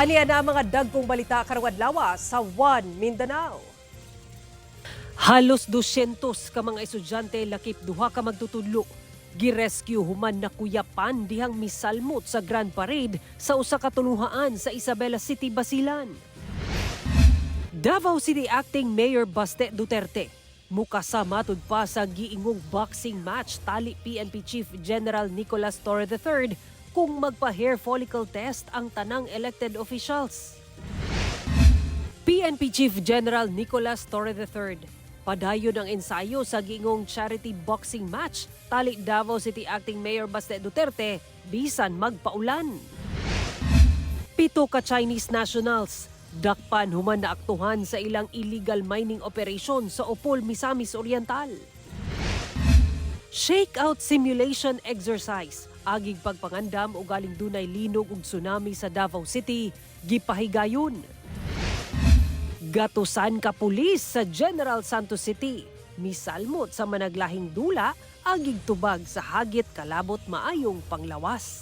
Aniya na ang mga dagkong balita karong adlaw sa One Mindanao. Halos 200 ka mga estudyante lakip duha ka magtutudlo girescue human nakuyapan dihang misalmot sa Grand Parade sa usa ka tuluhaan sa Isabela City, Basilan. Davao City Acting Mayor Baste Duterte mukasama matud pa sa giingong boxing match tali PNP Chief General Nicolas Torre III kung magpa-hair follicle test ang tanang elected officials. PNP Chief General Nicolas Torre III padayon ang ensayo sa giingong charity boxing match tali Davao City Acting Mayor Baste Duterte bisan magpaulan. 7 ka Chinese nationals dakpan human naaktuhan sa ilang illegal mining operation sa Opol, Misamis Oriental. Shakeout simulation exercise agig pagpangandam og galing dunay linog ug tsunami sa Davao City gipahigayon. Gatusan ka pulis sa General Santos City misalmot sa managlahing dula agig tubag sa hagit kalabot maayong panglawas.